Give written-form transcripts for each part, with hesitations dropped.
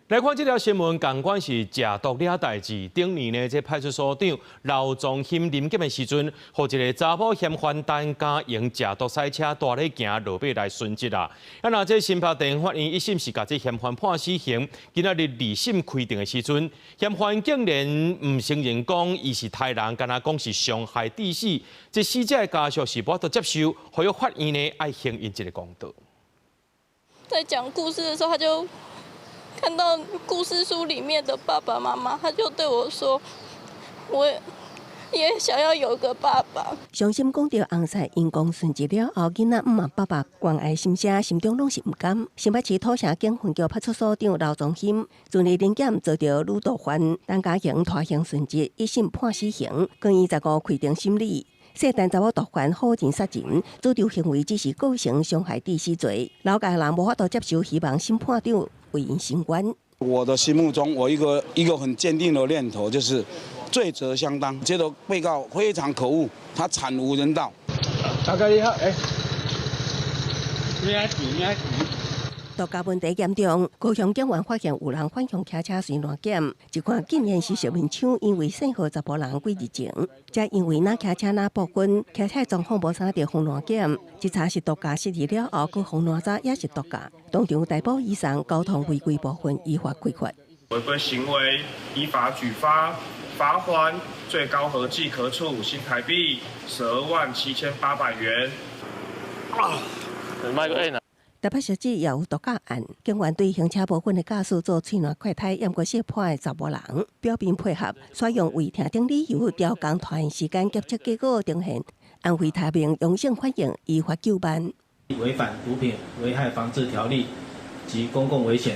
來看這條新聞，仝款是食毒掠代誌。頂年呢，這派出所長劉宗興臨檢的時陣，予一个查某嫌犯陳嘉榮食毒賽車蹛咧行落尾來殉職啦。啊，若這新北地方法院一審是共這嫌犯判死刑，今仔日二審開庭的時陣，嫌犯竟然毋承認講伊是刣人，干焦講是傷害致死。這死者的家屬是無法度接受，呼籲法院呢愛還𪜶一个公道。在講故事的時候，他就看到故事書裡面的爸爸媽媽，他就對我說：“我也想要有個爸爸。” 傷心講著翁婿因公殉職了後，囡仔毋問爸爸關愛心聲，心中攏是毋甘。新北市土城警分局派出所長劉宗興，昨日臨檢遭著女毒販陳嘉瑩拖行殉職，一審判死刑，更於15開庭審理。涉單查某毒販好人殺人，主張行為只是構成傷害致死罪。老家人無法度接受，希望審判長為𪜶伸冤。我的心目中，我一個很堅定的念頭就是罪責相當。覺得被告非常可惡，他慘無人道。大哥你好，哎，你愛提，你愛提。毒駕問題嚴重，高雄警員發現有人反向騎車隨亂檢，這款竟然是熟面槍，因為姓何查埔人幾日前，才因為若騎車若報分，騎車狀況無啥著予亂檢，一查是毒駕失去了後，閣予爛查也是毒駕，當場逮捕以上交通違規部分依法開罰。違規行為依法舉發罰鍰，最高合計可處新台幣127,800元。啊，賣個 N 啊！台北市也有毒駕案，警員對行車無分的駕駛做喙瀾快胎，猶過識破的查某人，表面配合，採用未聽等理由調工拖延時間，檢測結果呈現安非他命陽性反應，依法究辦。違反毒品危害防治條例及公共危險，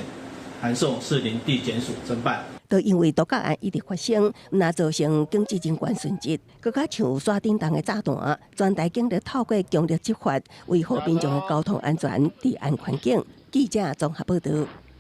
函送士林地檢署偵辦。都因為毒駕案一直發生，毋但造成警職人員殉職，閣較像山頂洞的炸彈，全台警力透過強力執法，維護民眾的交通安全、治安環境。記者綜合報導。